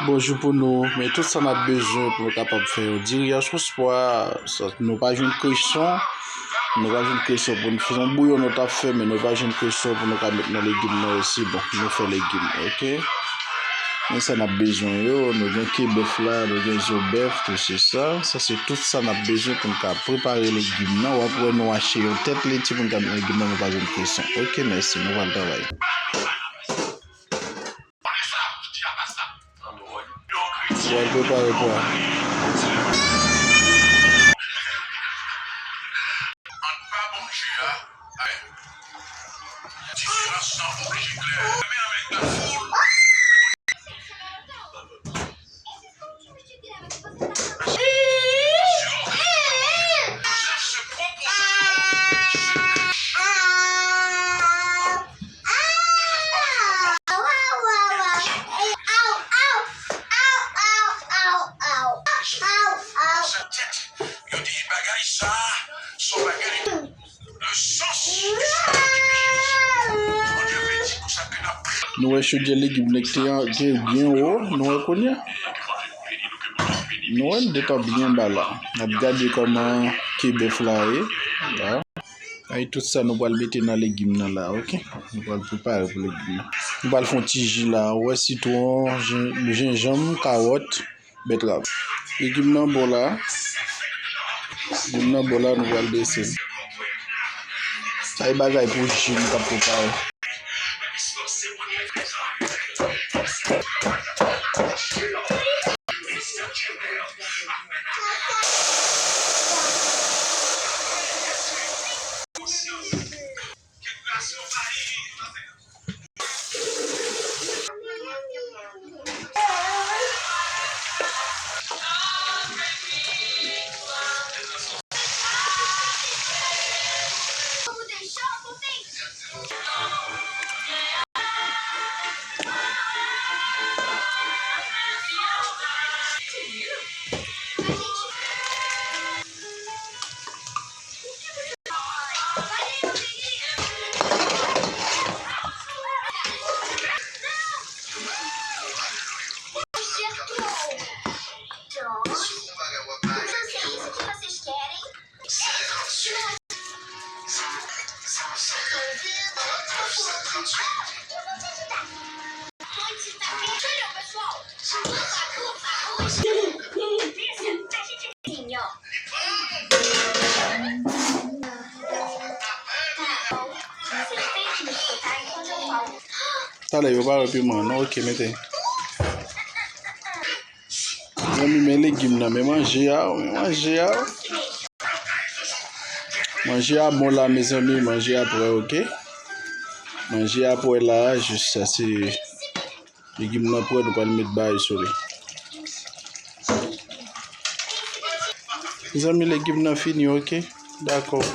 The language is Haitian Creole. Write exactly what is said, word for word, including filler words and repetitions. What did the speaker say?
Bonjou pou nou, men tout sa n ap bezwen pou nou kapab fè yon diri a sòs pwa, sa, nou pa jwenn kreson, nou pa jwenn kreson pou nou fè yon bouyon nou t ap fè, men nou pa jwenn kreson pou nou ka met nan legim nan osi, bon, nou fè legim, oke? Men sa n ap bezwen yo, nou gen ke bèf la, nou gen zo bèf, tou se sa, sa se tout sa n ap bezwen pou nou ka prepare legim nan, w ap wè nou achte yon tèt leti pou nou ka met nan legim nan, nou pa jwenn kreson, oke? Mèsi, nou pral travay. Pral prepare pwa. Nou wè chodyè legim nan ki te, te byen wo, nou wè kounye a. Nou wè l detan byen ba la. N ap gade kòman ke bèf la ye. La. Ay tout sa nou pral mete nan legim nan la, oke? Nou pral prepare pou legim nan. Nou pral fè yon ti ji la, ou wè sitwon, jen-, jenjanm, kawòt, bètrav. Legim nan bò la. Legim nan bò la, nou pral drese l. Sa e bagay pou ji nou t ap prepare. Talè, yo pa wè piman, non? Oke, mete. Mezanmi, men legim nan, men manje a, men manje a. Manje a bon la, mezanmi, manje a prè, oke? Manje a prè la, jis sa se legim nan prè, nou pral met bagay sou li. Mezanmi, legim nan fini, oke? Dakò.